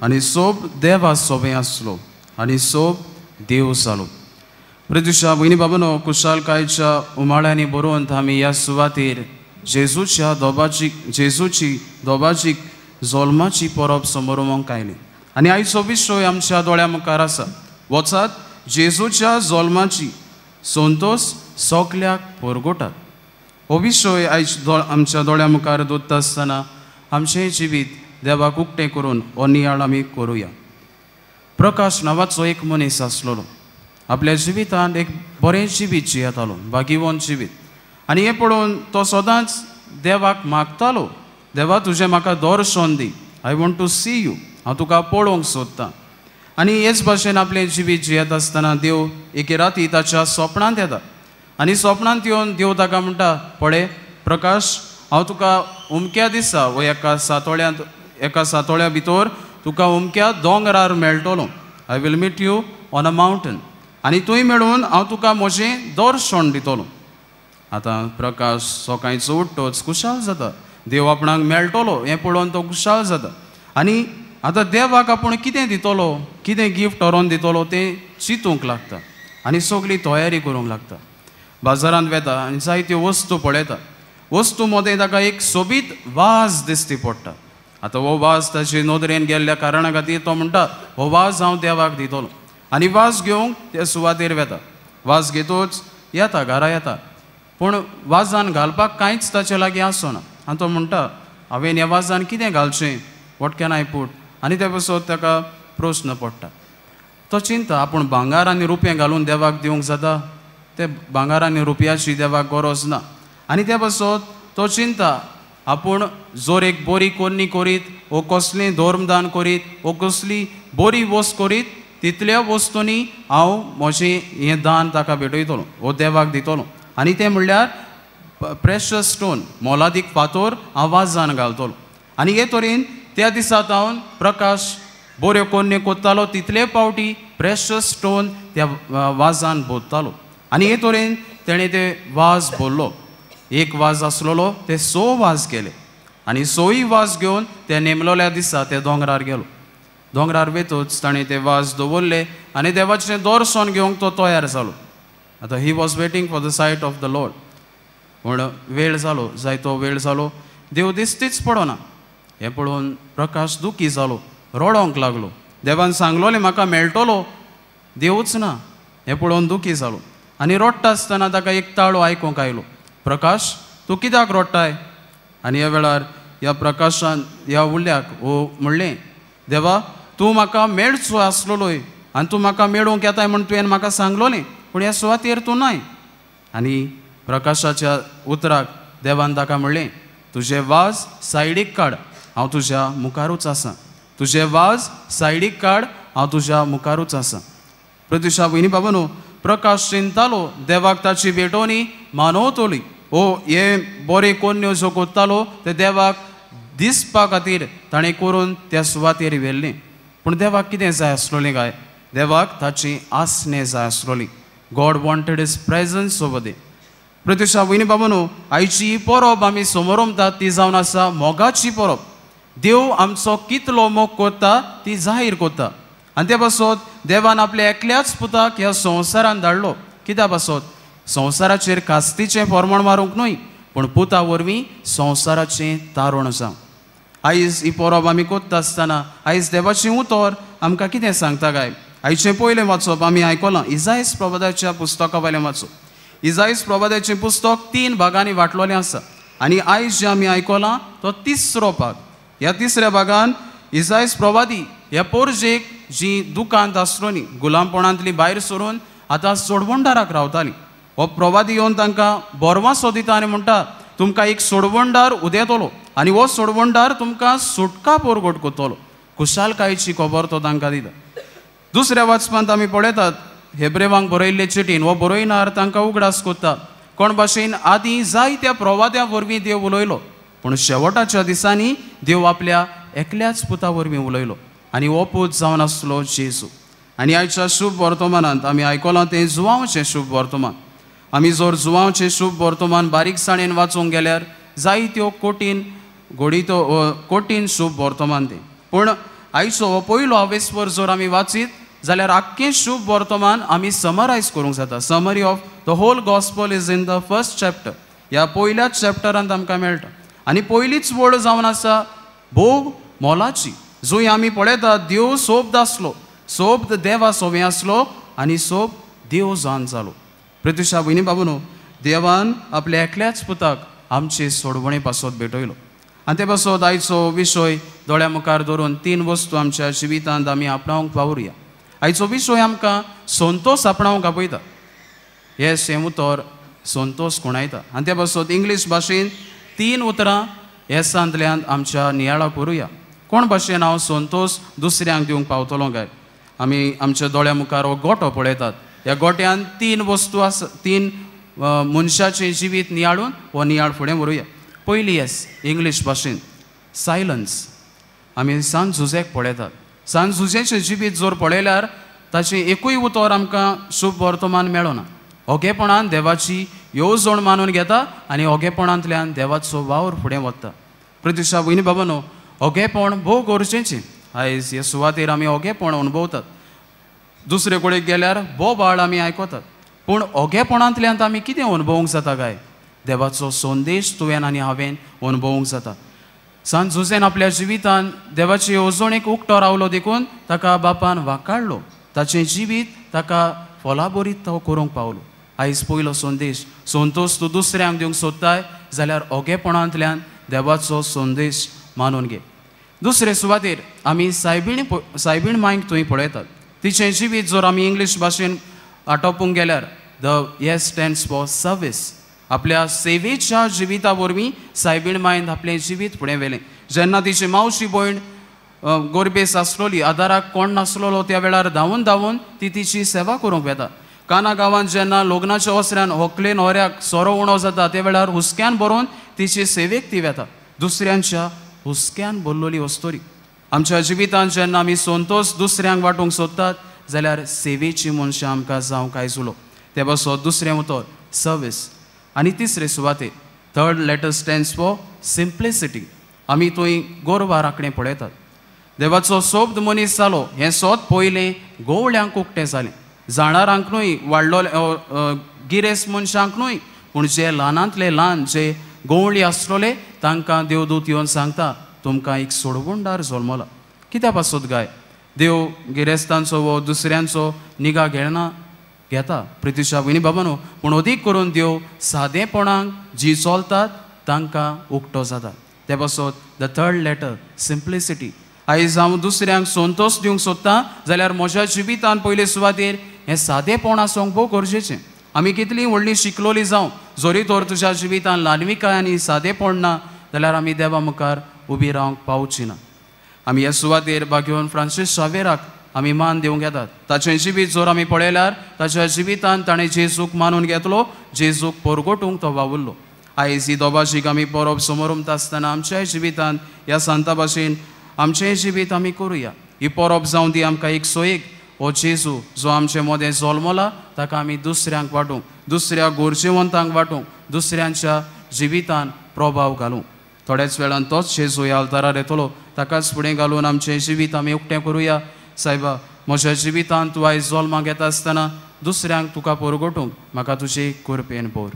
आनी सोब देवा सोबें आसलो आनी सोब देव जालो. प्रत्युषा भयणी बाबानो, कुशालकायच्या उमाळ्यांनी बरोवन आमी ह्या सुवातेर जेजूच्या दोबाची जेजूची दोबाजीक जल्माची परब समोरोवंक आयली आनी आयचो विशय आमच्या दोळ्या मुखार आसा. वचात जेजूच्या जल्माची संतोस सगल्याक परगटात. हो विशय आयज आमच्या दोळ्या मुखार दवरता आसतना आमचें जिवीत देवाक उक्तें करून हो नियाळ आमी करुया. प्रकाश नांवाचो एक मनीस आसलेलो. आपल्या जिवितांत एक बरें जिवीत जियेतालो, भागिवंत जिवीत. आनी हें पळोवन तो सदांच देवाक मागतालो, देवा तुजें म्हाका दर्शन दी, I want to see you, हांव तुका पळोवंक सोदतां. आनी हेच भाशेन आपलें जिवीत जियेत आसतना देव एके राती ताच्या सपनांत येता आनी सपनांत येवन देव ताका म्हणटा, पळय प्रकाश, हांव तुका उमक्या दिसा वो एका सातोळ्यांत एका सातोळ्या भितर तुका उमक्या दोंगरार मेळटलो. I will meet you on a mountain. आनी थंय मेळून हांव तुका म्हजें दर्शन दितलो. आतां प्रकाश सकाळचो उठ्ठोच खुशाल जाता. देव आपणाक मेळटलो हें पळोवन तो खुशाल जाता. आनी आतां देवाक आपूण कितें दितलो, कितें गिफ्ट व्हरोन दितलो तें चिंतूंक लागता आनी सगळी तयारी करूंक लागता. बाजारांत वेता आनी जायत्यो वस्तू पळयता. वस्तू मदें ताका एक सोबीत वाज दिसती पडटा. आतां हो वाज ताचे नदरेन गेल्ल्या कारणा खातीर तो म्हणटा, हो वाज हांव देवाक दितलो. आनी वाज घेवंक त्या सुवातेर वेता. वाज घेतोच येता, घरा येता, पूण वाजान घालपाक कांयच ताचे लागीं आसना. आनी तो म्हणटा, हांवें ह्या वाजान कितें घालचें, what can I put. आनी ते पासत ताका प्रस्न पडटा. तो चिंता आपूण भांगार आनी रुपये घालून देवाक दिवंक जाता, ते भांगार आनी रुपयाची देवाक गरज ना. आनी ते पासत तो चिंता आपूण जर एक बरी कोन्नी करीत वो कसलें धर्मदान करीत वो कसली बरी वस्त करीत, तितल्या वस्तूंनी हांव म्हजें हें दान ताका भेटयतलो वो देवाक दितलो. आनी तें म्हणल्यार प्रेशस स्टोन, मोलादीक फातोर हांव वाजान घालतलो. आनी हे तरेन त्या दिसा जावन प्रकाश बऱ्यो कोन्न्यो कोत्तालो तितले पावटी प्रेशस स्टोन त्या वाजान भरतालो. आनी हे तरेन तेणें ते वाज भरलो. एक वाज आसलेलो ते 6 वाज केले आनी 6 वाज घेवन ते नेमलोल्या दिसा ते दोंगरार गेलो. दोंगरार वेतूच ताणें ते वाज दवरले आनी देवाचें दर्शन घेवंक तो तयार जालो. आतां he was waiting for the sight of the lord. पूण वेळ जालो, जायतो वेळ जालो, देव दिसतीच पडना. हें पळोवन प्रकाश दुखी जालो, रडोंक लागलो. देवान सांगलोलें म्हाका मेळटलो, देवूच ना. हें पळोवन दुखी जालो आनी रडटा आसतना ताका एक ताळो आयकूंक आयलो, प्रकाश तूं कित्याक रडटाय. आनी ह्या वेळार ह्या प्रकाशान ह्या उल्याक हो म्हणलें, देवा तूं म्हाका मेळचो आसलेलोय आनी तूं म्हाका मेळूंक येताय म्हूण तुवें म्हाका सांगलोलें, पूण ह्या सुवातेर तूं नाय. आनी प्रकाशाच्या उतराक देवान ताका म्हणलें, तुजें वाज सायडीक काड, हांव तुज्या मुखारूच आसा. तुजें वाज सायडीक काड, हांव तुज्या मुखारूच आसा. प्रत्युषा भयणी बाबानो, प्रकाश चिंतालो देवाक ताची भेटवणी मानवतली. ओ हे बरे कोन्न्यो ज्यो कोत्तालो ते देवाक दिसपा खातीर ताणें करून त्या सुवातेर व्हेल्लें. पूण देवाक कितें जाय आसलोलें काय? देवाक ताची आसणें जाय आसलोली. God wanted his presence over there. Pratyusha भयणी बाबानो, आयची ही परब आमी समोरमतात ती जावन आसा मोगाची परब. देव आमचो कितलो मोग करता ती जाहीर करता. आनी ते पासत देवान आपल्या एकल्याच पुताक ह्या संवसारान धाडलो. कित्या पासत? संवसाराचेर कास्तीचें फॉर्मण मारूंक न्हय, पूण पुता वरवीं संवसाराचें तारण जावं. आयज ही परब आमी करता आसतना आयज देवाचें उतर आमकां कितें सांगता काय? आयचें पयलें वाचप आमी आयकलां इजायस प्रवादाच्या पुस्तका वयलें वाचप. इजायस प्रवादाचें पुस्तक 3 भागांनी वांटलोलें आसा आनी आयज जें आमी आयकलां तो तिसरो भाग. ह्या तिसऱ्या भागान इजायस प्रवादी ह्या पोरजेक जी दुकांत आसलोनी गुलामपणांतली भायर सरून आतां सोडवणदाराक रावताली, हो प्रवादी येवन तांकां बोरवासो दिता आनी म्हणटा, तुमकां एक सोडवणदार उदेतलो आनी हो सोडवणदार तुमकां सुटका परगट करतलो. खुशालकायेची खबर तो तांकां दिता. दुसऱ्या वाचपांत आमी पळयतात हेब्रेवांक बरयल्ले चिटीन हो बरयणार तांकां उगडास करता, कोण भाशेन आदीं जायत्या प्रवाद्या वरवीं देव उलयलो, पूण शेवटाच्या दिसांनी देव आपल्या एकल्याच पुता वरवीं उलयलो आनी हो पूत जावन आसलो जेजू. आनी आयच्या शुभ वर्तमानांत आमी आयकलां तें जुवांवचें शुभ वर्तमान. आमी जर जुवांवचें शुभ वर्तमान बारीकसाणेन वाचूंक गेल्यार जायत्यो कठीण घडितो कठीण शुभ वर्तमान तें, पूण आयचो हो पयलो आवेस्पर जर आमी वाचीत जाल्यार आख्खें शुभ वर्तमान आमी समरायज करूंक जाता. Summary of the whole gospel is in the first chapter. ह्या पयल्याच चॅप्टरांत आमकां मेळटा. आनी पयलीच वळ जावन आसा भोव मोलाची, जंय आमी पळयतात देव सोब्द आसलो, सोब्द देवा सोबें आसलो आनी सोब देव जावन जालो. प्रतिशा भयणी बाबूनो, देवान आपल्या एकल्याच पुताक आमचे सोडवणे पासत भेटयलो. आनी ते पासत आयचो विशय दोळ्या मुखार धरून तीन वस्तू आमच्या जिवितांत आमी आपणावंक वावरुया. आयचो विशय आमकां संतोस आपणावंक आपयता. येस हें उतर संतोस खुणायता. आनी ते पासत इंग्लीश भाशेन तीन उतरां येसांतल्यान आमच्या नियाळाक व्हरुया. कोण भाशेन हांव संतोस दुसऱ्यांक दिवंक पावतलो काय? आमी आमच्या दोळ्या मुखार हो गोटो पळयतात. ह्या गोट्यान तीन वस्तू आसा, तीन मनशाचें जिवीत नियाळून हो नियाळ फुडें व्हरुया. पयली येस इंग्लीश भाशेन सायलन्स. आमी सांत जुझेक पळयतात. सांत जुझेचें जिवीत जर पळयल्यार ताचें एकूय उतर आमकां शुभ वर्तमान मेळना. ओगेपणान देवाची येवजण मानून घेता आनी ओगेपणांतल्यान देवाचो वावर फुडें वता. प्रतिशा भयणी बाबानो, ओगेपण भोव गरजेचें. आयज हे सुवातेर आमी ओगेपण अणभवतात. दुसरे कडेन गेल्यार बोवाळ आमी आयकतात. पूण ओगेपणांतल्यान आमी कितें अणभवूंक जाता काय? देवाचो संदेश तुवें आनी हांवें अणभवूंक जाता. सांत जुझेन आपल्या जिवितान देवाचे येवजणेक उक्तो रावलो देखून ताका बापान वाकाडलो. ताचें जिवीत ताका फलाबरीत तो करूंक पावलो. आयज पयलो संदेश संतोस तूं दुसऱ्यांक दिवंक सोदताय जाल्यार ओगेपणांतल्यान देवाचो संदेश मानून घे. दुसरे सुवातेर आमी सायबीण मांयक थंय पळयतात. तिचें जिवीत जर आमी इंग्लीश भाशेन आटोपूंक गेल्यार the S stands for service. आपल्या सेवेच्या जिविता वरवीं सायबीण मांयन आपलें जिवीत फुडें व्हेलें. जेन्ना तिची मावशी भयण गोरबेस आसलोली, आदाराक कोण नासलोलो, त्या वेळार धांवून धांवून ती तिची सेवा करूंक वेता. काना गांवांत जेन्ना लग्नाच्या ओसऱ्यान होकले न्हवऱ्याक सोरो उणो जाता त्या वेळार हुस्क्यान भरून तिची सेवेक ती वेता. दुसऱ्यांच्या हुस्क्यान भरलेली अस्तोरी. आमच्या जिवितांत जेन्ना आमी संतोस दुसऱ्यांक वांटूंक सोदतात जाल्यार सेवेची मनशां आमकां जावंक आयजुलो. ते पासत दुसरें उतर सर्वीस. आनी तिसरे सुवातेर third letter stands for simplicity. आमी थंय गोरवां राखणें पळयतात. देवाचो सोब्द मनीस जालो हें सोद पयलें गोवळ्यांक उक्तें जालें. जाणारांक न्हय, वाडलोले गिरेस्त मनशांक न्हय, पूण जे ल्हानांतले ल्हान जे गोवळी आसलोले तांकां देवदूत येवन सांगता तुमकां एक सोडवणदार जल्मला. कित्या पासत गाय? देव गिरेस्तांचो वो दुसऱ्यांचो निगा घेना, घेता. प्रतिशा भयणी बाबानो, पूण अदीक करून देव सादेपणाक जी चलतात तांकां उक्तो जाता. ते पासत the third letter simplicity. आयज हांव दुसऱ्यांक संतोस दिवंक सोदतां जाल्यार म्हज्या जिवितान पयले सुवातेर हें सादेपण आसूंक भोव गरजेचें. आमी कितलीं व्हडलीं शिकलोलीं जावं, जरी तर तुज्या जिवितान ल्हानविकाय आनी सादेपण ना जाल्यार आमी देवा मुखार उबी रावंक पावची ना. आमी ह्या सुवातेर बागेवन फ्रांसीस शावेराक आमी मान दिवंक येतात. ताचें जिवीत जर आमी पळयल्यार ताच्या जिवितान ताणें जेजूक मानून घेतलो, जेजूक परगटूंक तो वावुरलो. आयज ही दोबाजीक आमी परब समोरमता आसतना आमच्याय जिवितान ह्या सांता भाशेन आमचें जिवीत आमी करुया. ही परब जावं दी आमकां एक सोयेक हो जेजू जो आमचे मदें जल्मला ताका आमी दुसऱ्यांक वांटूंक, दुसऱ्या गरजेवंतांक वांटूंक, दुसऱ्यांच्या जिवितान प्रभाव घालूंक. थोड्याच वेळान तोच जेजू ह्या आल्तारार येतलो, ताकाच फुडें घालून आमचें जिवीत आमी उक्तें करुया. सायबा, म्हज्या जिवितांत तूं आयज जल्माक येता आसतना दुसऱ्यांक तुका परगटूंक म्हाका तुजे कृपेन भर.